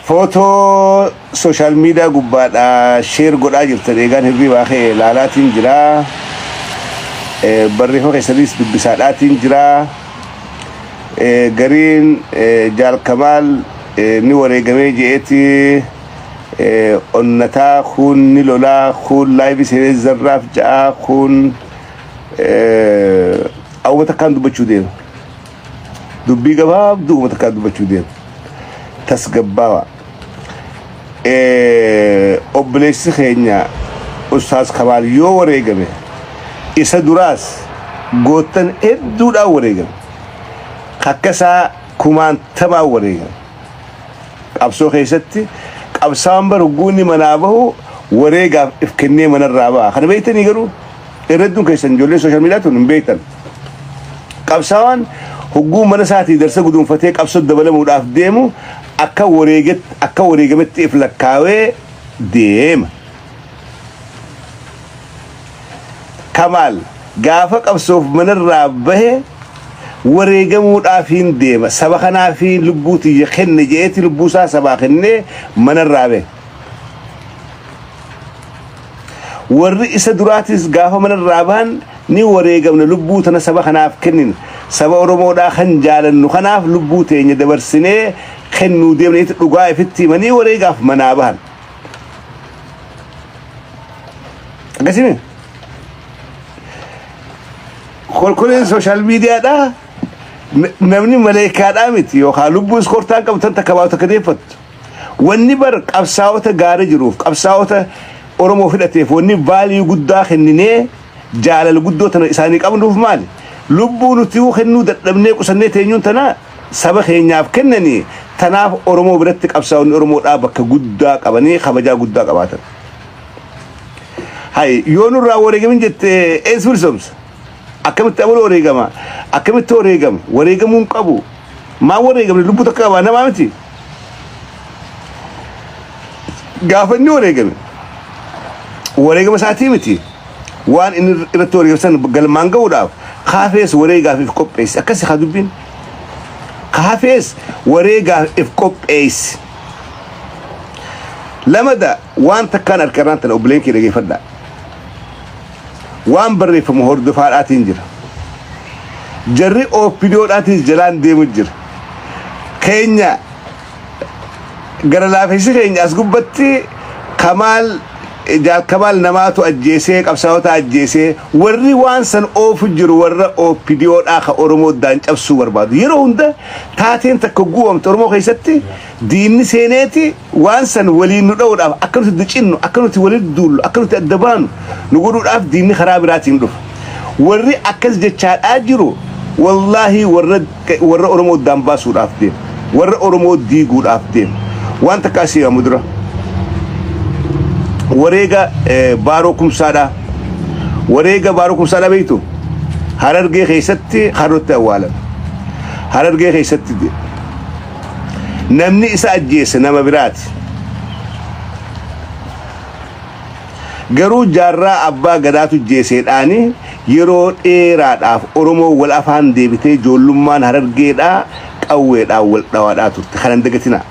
Footoo social media gubbaadha share godhaa jirtan eegaan hirriibaa ka'e laalaatiin jira. Barreeffama keessanis dubbisaadhaatiin jira. Gariin Jaal Kamaal ni wareegamee je'eeti onnataa kuun ni lolaa kuun laayivii seenee zarraaf ja'aa kuun awwa takkaan dubbachuu deema. Dubbii gabaabduu uummata takkaan dubbachuu deema. Tasgabbaawaa. Obboleessi keenya Ustaaz Kamaal yoo wareegame isa duraas goottan hedduudhaan wareegame. Akka isaa kumaantamaan wareegame. Qabsoo keessatti qabsaa'aan bar hogguu inni manaa bahu wareegaaf if kennee manarraa baha. Kana beektanii garuu irra hedduun keessan ijoolleen sooshaal miidiyaa tun hin beektan. Qabsaawaan hogguu mana isaatii darsa guduunfatee qabsoo dabalamuudhaaf deemu akka wareegetti akka wareegametti if lakkaawee deema. Kamaal gaafa qabsoof manarraa bahe wareegamuudhaafiin deema. Saba kanaafiin lubbuu tiyya kenne je'eeti lubbuu isaa sabaa kennee manarraa bahe. Warri isa duraatis gaafa manarraa bahan ni wareegamna lubbuu tana saba kanaaf kennina. Saba Oromoodhaa kan jaalannu kanaaf lubbuu teenya dabarsinee kennuu deemna jetti dhugaa ifitti himanii wareegaaf manaa bahan. Akkasii kolkoleen sooshaal miidiyaadhaa namni maleekaadhaa miti yookaan lubbuu iskortaan qabdu tan takka baatu takka deeffattu. Wanni bar qabsaa'ota gaara jiruuf qabsaa'ota Oromoo fidhateef wanni vaaliyuu guddaa kenninee jaalala guddoo tana isaanii qabnuuf maali? Lubbuu nuti kennuu dadhabnee qusannee teenyuun tana saba keenyaaf kennanii tanaaf Oromoo biratti qabsaa'onni Oromoodhaa bakka guddaa qabanii kabajaa guddaa qabaatan. Hay yoo nurraa wareegamin jette eessa bilisoomsa? Akkamitti abaluu wareegama? Akkamitti wareegama? Wareegamuu hin qabu. Maan wareegamne lubbuu takka qabaa namaa miti. Gaafa inni wareegame wareegama isaatii miti. Waan inni irratti wareegame san galmaan ga'uudhaaf kaafees wareegaaf if qopheessi. Akkasi haa dubbiin. Kaafees wareegaaf if qopheessi. Lamada waan takkaan harkarraan tana obboleen kee dhageeffadhaa. Waan barreeffamu hordofaadhaatiin jira. Jarri OPDOdhaatis jalaan deemu jira. Keenya gara laafessi keenya as gubbatti Kamaal Jaal Kamaal namaatu ajjeesee qabsaa'ota ajjeesee warri waan san oofu jiru warra OPDOdhaa ka Oromoo daan cabsuu barbaadu. Yeroo hunda taateen takka guwamte Oromoo keessatti diinni seeneeti waan san waliin nu dha'uudhaaf akka nuti dicinnu, akka nuti walitti duullu, akka nuti adda baanu nu godhuudhaaf diinni karaa biraatiin dhufa. Warri akkas jechaadhaa jiru wallaahi warra warra Oromoo addaan baasuudhaaf deema. Warra Oromoo diiguudhaaf deema. Waan takka asii himamu dura. Wareega Baaroo Kumsaadhaa. Wareega Baaroo Kumsaadhaa beektu? Harargee keessatti harootti awwaalame. Harargee keessatti namni isa ajjeese nama biraati. Garuu Jaarraa Abbaa Gadaatu jeeseedhaani yeroo dheeraadhaaf Oromoo wal afaan deebitee ijoollummaan Harargeedhaa qawweedhaan wal dhawaadhaa turte. Kana hin dagatinaa.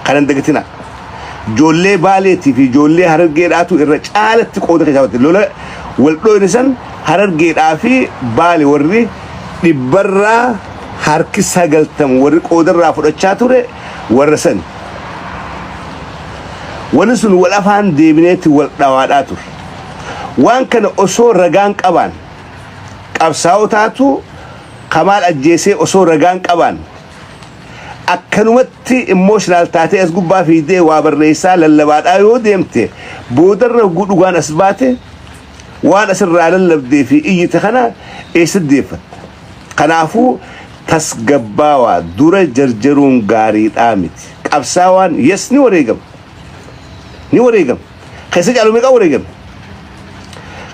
Kana hin dagatinaa. Ijoollee Baaleetii fi ijoollee Harargeedhaatu irra caalatti qooda keessaa fudhate. Lola wal dhoyne san Harargeedhaa fi Baale warri dhibbarraa harki 90 warri qoodarraa fudhachaa ture warra sani. Wanni sun wal afaan deebineetti wal dhawaadhaa ture. Waan kana osoo ragaan qabaan qabsaa'otaatu Kamaal ajjeesee osoo ragaan qabaan akkanumatti emotional taatee as gubbaa fiigdee waa barreessaa lallabaadhaa yoo deemte boodarra hogguu dhugaan as baate waan asirraa lallabdee fi iyyite kana eessatti deeffatta? Kanaafuu tasgabbaawaa dura jarjaruun gaariidhaa miti. Qabsaawaan yes ni wareegama. Ni wareegama. Keessa caalu meeqaa wareegame?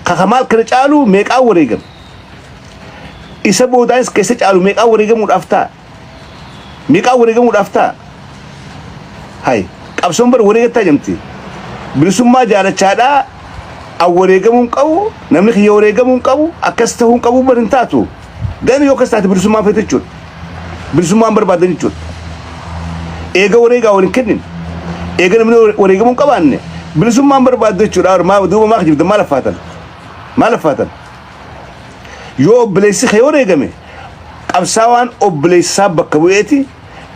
Ka Kamaal kana caalu meeqaa wareegame? Isa boodaanis keessa caalu meeqaa wareegamuudhaaf ta'a? Meeqaa wareegamuudhaaf ta'a? Hay qabsoon bar wareegattaa jamti. Bilisummaa jaalachaadhaa an wareegamuu hin qabu, namni kiyya wareegamuu hin qabu, akkas ta'uu hin qabu bar hin taatu. Gani yoo akkas taate bilisummaan feete jechuudha. Bilisummaan barbaadan jechuudha. Eega wareegaa wal hin kennin. Eega namni wareegamuu hin qabaanne bilisummaan barbaaddu jechuudha. Maa duuba maa kijibdan maal affaatan? Maal affaatan? Yoo obboleessi kee wareegame qabsaawaan obboleessaa bakka bu'eeti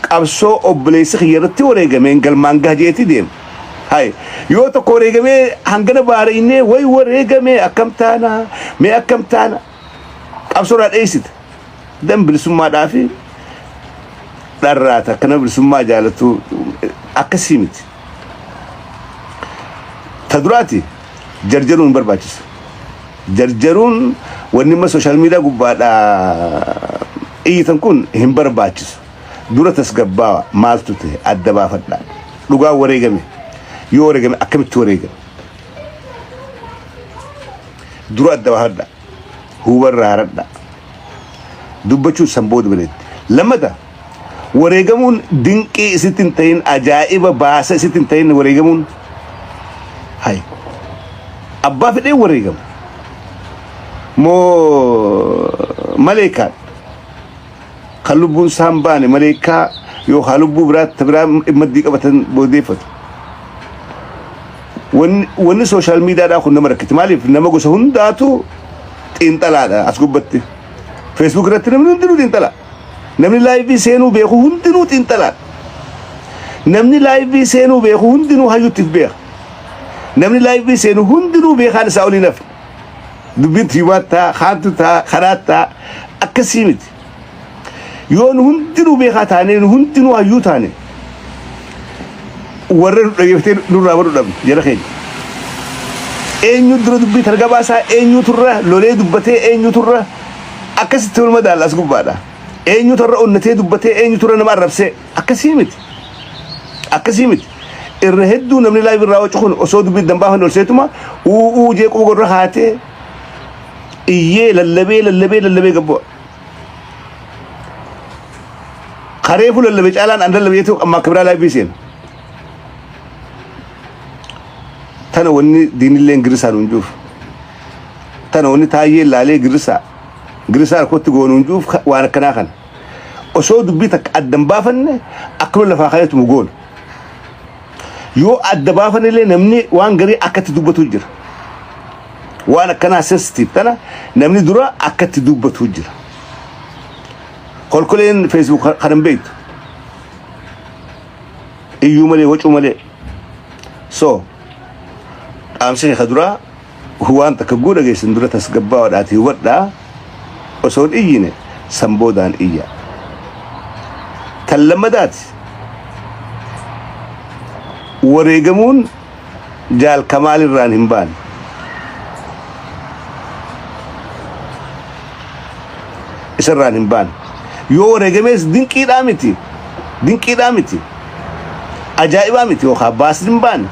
qabsoo obboleessi kiyya irratti wareegameen galmaan gaha jeeti deema. Hay yoo tokko wareegamee hangana baaraynee way wareegamee akkam taana mee akkam taana qabsoo irraa dheessite. Dan bilisummaadhaa fi dharraata akkana bilisummaa jaalatu akkasii miti. Ta duraati jarjaruun hin barbaachisu. Jarjaruun wanni amma sooshaal miidiyaa gubbaadha iyyitan kun hin barbaachisu. Dura tasgabbaawa maaltu ta'e adda baafadha. Dhugaan wareegame yoo wareegame akkamitti wareegame? Dura adda baafadha. Hubarraa haradha. Dubbachuun san booda bareeddi. Lammata wareegamuun dinqii isitti hin ta'in ajaa'iba baasa isitti hin ta'in wareegamuun hay abbaa fedheen wareegama moo maleekaan kan lubbuun isaa hin baane maleekaa yookaan lubbuu biraa ta biraa maddii qabatan boodeeffatu. Wanni wanni sooshaal miidiyaadhaa kun nama rakkiti. Maaliif nama gosa hundaatu xiinxalaadha as gubbatti. Facebook irratti namni hundinuu xiinxala. Namni laayivii seenuu beeku hundinuu xiinxalaadha. Namni laayivii seenuu beeku hundinuu hayyutti beeka. Namni laayivii seenu hundinuu beekaan isaa olii nafni. Dubbiin tiibaat ta'a, kaantu ta'a, kanaat ta'a. Akkasii miti. Yoo nu hundinuu beekaa taanee nu hundinuu hayyuu taane warra nu dhageeffatee nurraa baru dhabne jara keenya. Eenyu dura dubbii tana gabaasaa eenyu turra lolee dubbatee eenyu turra akkasitti wal madaalla as gubbaadha. Eenyu turra onnatee dubbatee eenyu turra nama arrabsee akkasii miti. Akkasii miti. Irra hedduu namni live irraa wacu kun osoo dubbii dambaa ol seetuma uu uu jee quba gorra haatee iyyee lallabee lallabee lallabee gabbu'a. Kareefu lallabe caalaan an lallabe jeetu amma akka biraa live seena. Tana wanni diinillee girrisaa nuun juuf. Tana wanni taayyee laalee girrisaa girrisaa harkootti goonuun juuf waan akkanaa kana. Osoo dubbii takka adda hin baafanne akkuma lafaa ka'eetuma goona. Yoo adda baafanillee namni waan garii akkatti dubbatu jira. Waan akkanaa sensitive tana namni dura akkatti dubbatu jira. Kolkoleen Facebook kan hin beektu. Iyyuu malee wacuu malee. So dhaamsi kee duraa waan takka guu dhageessan dura tasgabbaa'oodhaatii hubadhaa osoo hin iyyine san boodaan iyya. Tan lammadaati wareegamuun jaal Kamaal irraan hin baane. Isarraan hin baane. Yoo wareegamees dinqiidhaa miti. Dinqiidhaa miti. Ajaa'ibaa miti yookaan baasni hin baane.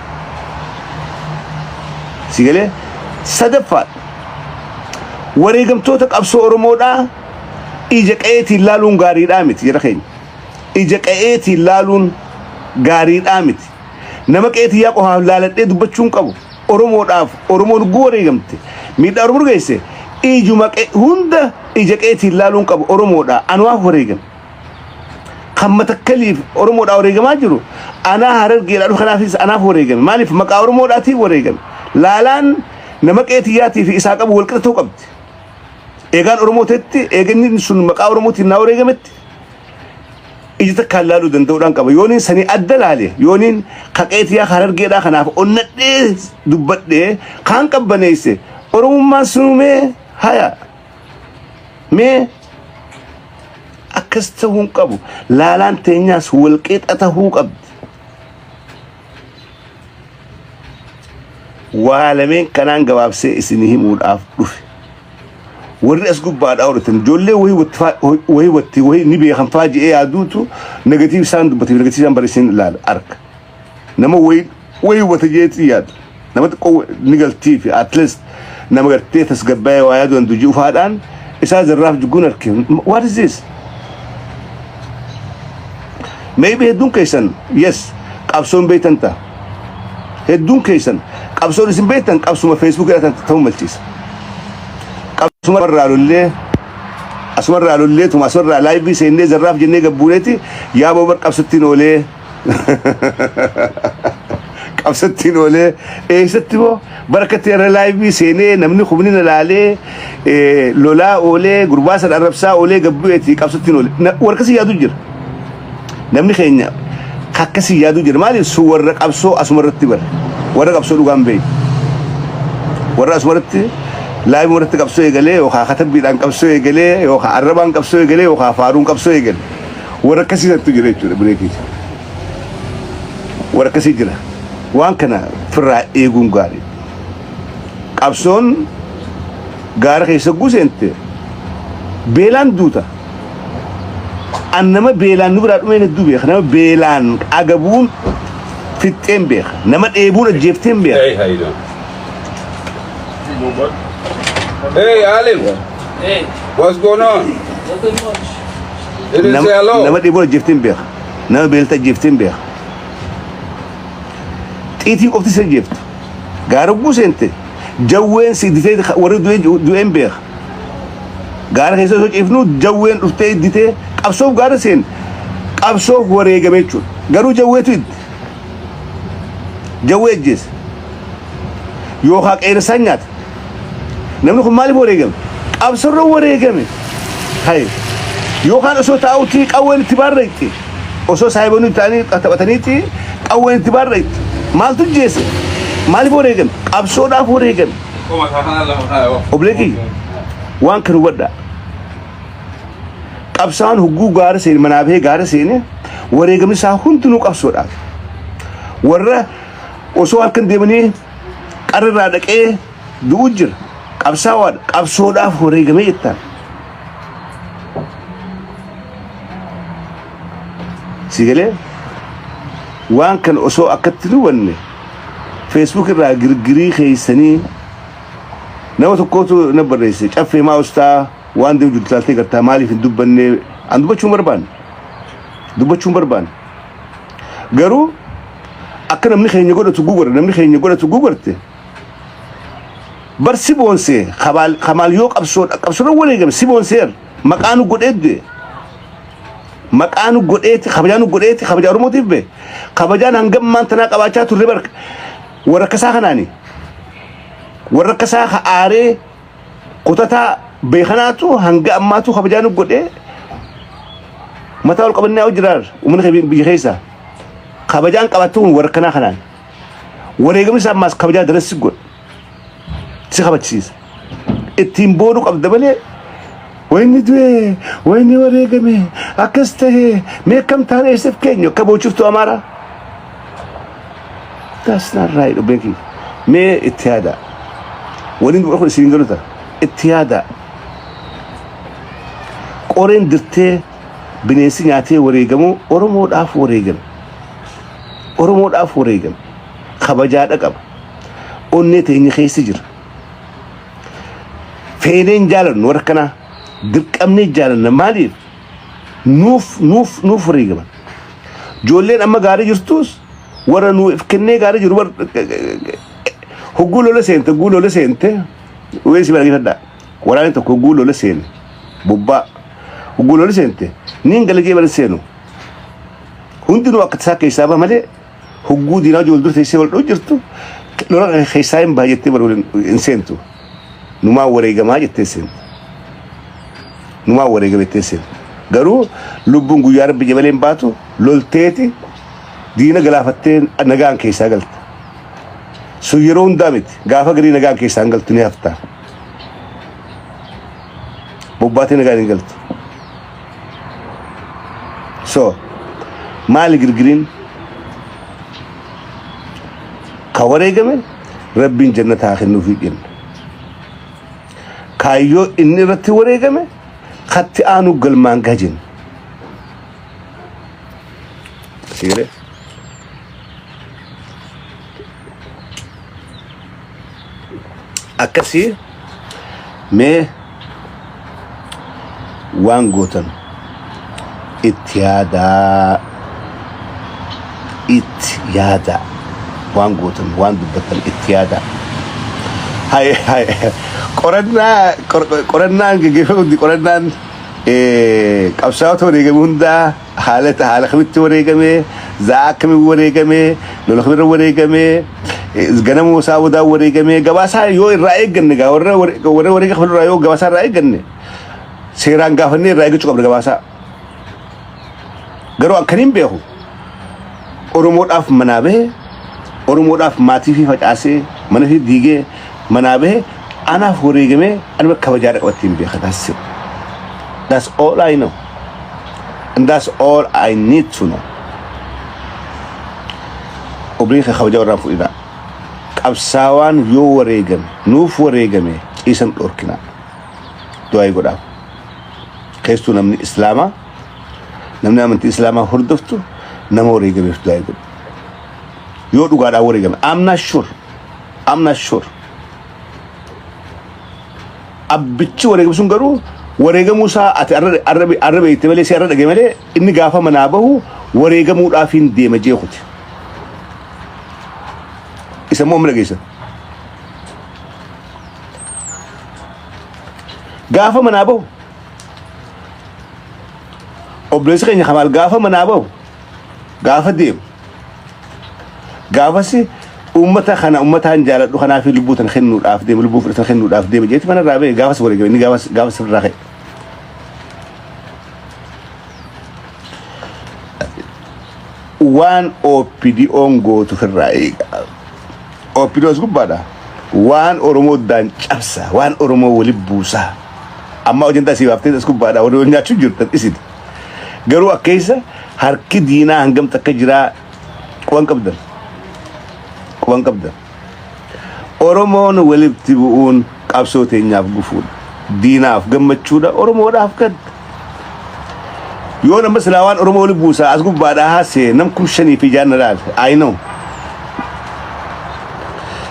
Si galee sadaffaa wareegamtoota qabsoo Oromoodhaa ija qe'eetiin laaluun gaariidhaa miti jara keenya. Ija qe'eetiin laaluun gaariidhaa miti. Nama qe'ee tiyyaa qofaaf laaladhee dubbachuu hin qabu. Oromoodhaaf Oromoon ugguu wareegamte miidhaa Oromoo geesse ijuma hunda ija qe'eetiin laaluu hin qabu Oromoodha anumaaf wareegame. Kan matakkaliif Oromoodhaa wareegamaa jiru anaa harargeedhaa dhufe kanaafis anaaf wareegame. Maaliif maqaa Oromoodhaatiif wareegame. Laalaan nama qe'ee tiyyaatii fi isaa qabu walqixa ta'uu qabdi. Eegaan Oromoo ta'etti eeganni sun maqaa Oromootiin naa wareegametti ija takkaan laaluu danda'uudhaan qaba. Yooniin sanii adda laale, yooniin kaqee tiyaa harargeedhaa kanaaf onnadhee dubbadhee kaan qabbaneesse Oromummaan sunuu mee haya mee akkas ta'uu hin qabu. Laalaan teenyaas walqixa ta'uu qabdi. Waa lameen kanaan gabaabsee isin himuudhaaf dhufe. Warri as gubbaadhaa horatan ijoollee wahii watti wahii watti wahii ni beekan faa je'ee yaaduutu negatiiv isaan dubbate negatiiv isaan barreessin ilaala arga. Nama wahii wahii wata jeetii yaadu. Nama xiqqoo ni galtii fi at least nama gartee tasgabbaa'ee waa yaadu danda'u ji'ufaadhaan isaa zarraaf jigguun arke. What is this? Maybe hedduun keessan yes qabsoon beektan ta'a. Hedduun keessan qabsoon isin beektan qabsuma Facebook irraa ta'uu malchiisa. Qabsuma irraa lollee asumarraa lolleetuma asumarraa laayivii seennee zarraaf jennee gabbuuneeti yaa boobar qabsottiin oolee Qabsattiin oolee eessatti moo barakatti irra laayivii seenee namni kumni na laalee lolaa oolee gurbaa san arrabsaa oolee gabbu'eeti qabsattiin oolee. Warra akkasii yaadu jira. Namni keenya akkasii yaadu jira. Maaliif sun warra qabsoo asuma irratti bare. Warra qabsoo dhugaan beeku. Warra asuma irratti laayivii irratti qabsoo eegalee yookaan katabbiidhaan qabsoo eegalee yookaan arrabaan qabsoo eegalee yookaan faaruun qabsoo eegale. Warra akkasii santu jira jechuudha bireekii. Warra akkasii jira. Waan kana firraa eeguun gaarii. Qabsoon gaara keessa guseente beelaan duuta. An nama beelaan nu biraa dhumeen hedduu beeka. Nama beelaan agabuun fixxeen beeka. Nama dheebuun ajjeefteen beeka. Hey, how you doing? Hey, Alim. Hey, What's going on? nothing much. You didn't Nama say hello. nama dheebuun ajjeefteen beeka. Nama beelta ajjeefteen beeka. Xiitiin qofti si ajjeeftu. Gaara guuseente jawween si ditee warri du'een beeka. Gaara keessa osoo ciifnu jawween dhuftee idditee qabsoof gaara seen qabsoof wareegame jechuudha. Garuu jawweetu idde. Jawwee ajjeese. Yookaan qeerrensaan nyaate. Namni kun maaliif wareegame? Qabsoorra wareegame. Hayi. Yookaan osoo taa'utti qawween itti baarraytti. Osoo saahiboonni ta'anii taphataniitti qawween itti baarraytti. Maaltu jeese? Maaliif wareegame? Qabsoodhaaf wareegame. Obboleetti waan kan hubadhaa. Qabsaan hogguu gaara seene manaa bahee gaara seene wareegamni isaa hundinuu qabsoodhaaf. Warra osoo halkan deemanii qarrirraa dhaqee du'u jira. Qabsaawaadha. Qabsoodhaaf wareegamee jettaan. Si galee waan kan osoo akkatti hin hubanne Facebook irraa girgirii keessanii nama tokkotu na barreesse caffee maa ustaa waan deemu jirtu ilaaltee gartaa maaliif hin dubbanne an dubbachuu hin barbaanne dubbachuu hin barbaanne garuu akka namni keenya godhatu gugore namni keenya godhatu gugorte bar si boonsee kabaal kamaal yoo qabsoodha qabsoodha wareegame si boonseer maqaa nu godhee du'e maqaa nu godheeti kabajaa nu godheeti kabajaa oromootiif be kabajaan hangam maan tanaa qabaachaa turre bar warra akkasaa kanaani warra akkasaa ka aaree kutataa beekanaatu hanga ammaatu kabajaa nu godhee mataa ol qabannee haa jiraar uummanni keenya biyya keessaa kabajaan qabaattu kun warra akkanaa kanaan wareegamni isaa ammaas kabajaa daran si godha si kabachisiisa ittiin boonuu qabda malee wayni du'e wayni wareegame akkas ta'e mee akkam taane eessaf keenyu akka boochiftuu amaaraa that's not right obbeeki mee itti yaadaa waliin dubara kun isin galu ta'a itti yaadaa qoreen dirtee bineensi nyaatee wareegamuu oromoodhaaf wareegame oromoodhaaf wareegame kabajaadha qaba onnee teenya keessa jira feeneen jaalannu warra akkanaa dirqamnee jaalanna maaliif nuuf nuuf nuuf wareegaman ijoolleen amma gaarii jirtus warra nuuf kennee gaarii jiru hogguu lola seente hogguu lola seente wayii si barreeffadhaa waraanni tokko hogguu lola seene bobbaa hogguu lola seente niin galagee bara seenu hundinuu akka tasaa keessaa baha malee hogguu diinaa wajjin wal dura teessee wal dhuu jirtu lola keessaa hin baha jettee bara waliin hin seentu. Numaa wareegamaa jettee seentu. Numaa wareegama jettee seentu. Garuu lubbuun guyyaa rabbi jabalee hin baatu lolteeti diina galaafattee nagaan keessaa galta. Sun yeroo hundaa miti. Gaafa garii nagaan keessaa hin galtu ni hafta. Bobbaatee nagaan hin galtu. So maali girgiriin ka wareegame rabbiin jannata haa kennuufii jenna. Kaayyoo inni irratti wareegame katti aanu galmaan gaha jenna. Si galee? Akkasii mee waan gootan itti yaadaa itti yaadaa waan gootan waan dubbattan itti yaadaa. Hay hay qorannaa qorannaan gaggeeffamu qorannaan Qabsaa'ota wareegame hundaa haala haala kamitti wareegame, za'aa akkamiin wareegame, lola kamirra wareegame, ganamoo isaa bodaa wareegame, gabaasaa yoo irraa eegganne gaa warra warra wareega kafalurraa yoo gabaasaa irraa eegganne seeraan gaafannee irraa eeggachuu qabna gabaasaa. Garuu akkaniin beeku Oromoodhaaf manaa bahe, Oromoodhaaf maatii fi facaasee mana fi diigee manaa bahe, anaaf wareegamee anuma kabajaadha qabatti hin beeka. That's it. That's all I know. And that's all I need to know. Obboleeyyan kee kabajaa warraan fudhinaa. Qabsaawaan yoo wareegame, nuuf wareegame, ciisan dhorkinaa. Du'aa godhaaf. Keessattuu namni Islaamaa, namni amantii Islaamaa hordoftu nama wareegameef du'aa godhu. Yoo dhugaadhaan wareegame, I'm not sure. I'm not sure. Abbichi wareegame sun garuu wareegamuu isaa ati arra beekte malee, si arra dhage malee, inni gaafa manaa bahu wareegamuudhaaf hin deema jeekuti. Isa immoo amma dhageessan. Gaafa manaa bahu obboleessi keenya Kamaal gaafa manaa bahu, gaafa deemu, gaafas uummata kana uummataan jaaladhu kanaaf lubbuu tan kennuudhaaf deema, lubbuu fudhatan kennuudhaaf deema jeeti mana irraa bahe. Gaafas wareegame inni gaafas irraa ka'e. Waan OPDO'n gootu irraa eega. OPDO as gubbaadha. Waan Oromoo daan cabsa, waan Oromoo wali buusa. Amma ajandaa sii baaftee as gubbaadha warri wal nyaachuu jirtan isin. Garuu akkeessa harki diinaa hangam takka jiraa quban qabdan. Quban qabdan. Oromoon walitti bu'uun qabsoo teenyaaf gufuudha. Diinaaf gammachuudha, Oromoodhaaf gadda. Yoo nama silaa waan Oromoo wali buusaa as gubbaadhaa haasee nam 5,006 na laale. I know.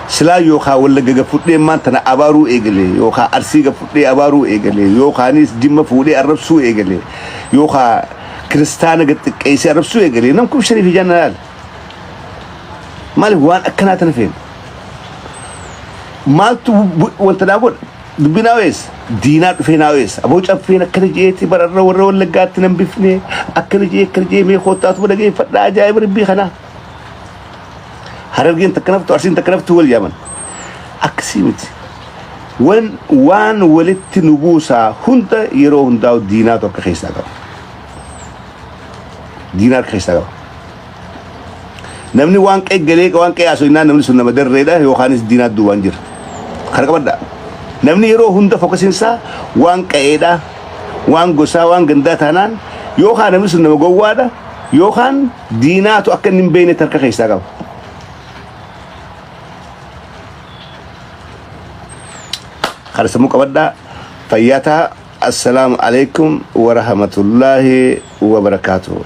Silaa yookaan Wallagga gafudhee maan tana abaaruu eegale, yookaan Arsii gafudhee abaaruu eegale, yookaanis Jimma fuudhee arrabsuu eegale, yookaan kiristaana gad xiqqeessee arrabsuu eegale, nam 5,006 na laale. Maaliif waan akkanaa tana feena? Maaltu wanta naa godha? Dubbii naa weessa. Diinaa dhufee naa weessa. Aboo caffeen akkana jeeti bararra warra Wallaggaatti nan bifne akkana jee akkana jee, mee koottaatu dhageeffadhaa, ajaa'iba rabbii kanaa. Harargeen takka naftu, Arsiin takka naftu wal yaaman. Akkasii miti. Waan walitti nu buusaa hunda yeroo hundaa'u diinaatu harka keessaa qaba. Diinaa harka keessaa qaba. Namni waan qeeggalee waan qe'aasu innaan namni sun nama darreedha yookaanis diinaa duubaan jira. Kana qabadhaa. Namni yeroo hunda focusiinsaa waan qe'eedha, waan gosaa, waan gandaa taanaan yookaan namni sun nama gowwaadha yookaan diinaatu akka inni hin beeknetti harka keessaa qaba. Kana sammuu qabadhaa. Fayyaa ta'a. Assalaamu alaikum wa rahmatullaahi wa barakaatuhu.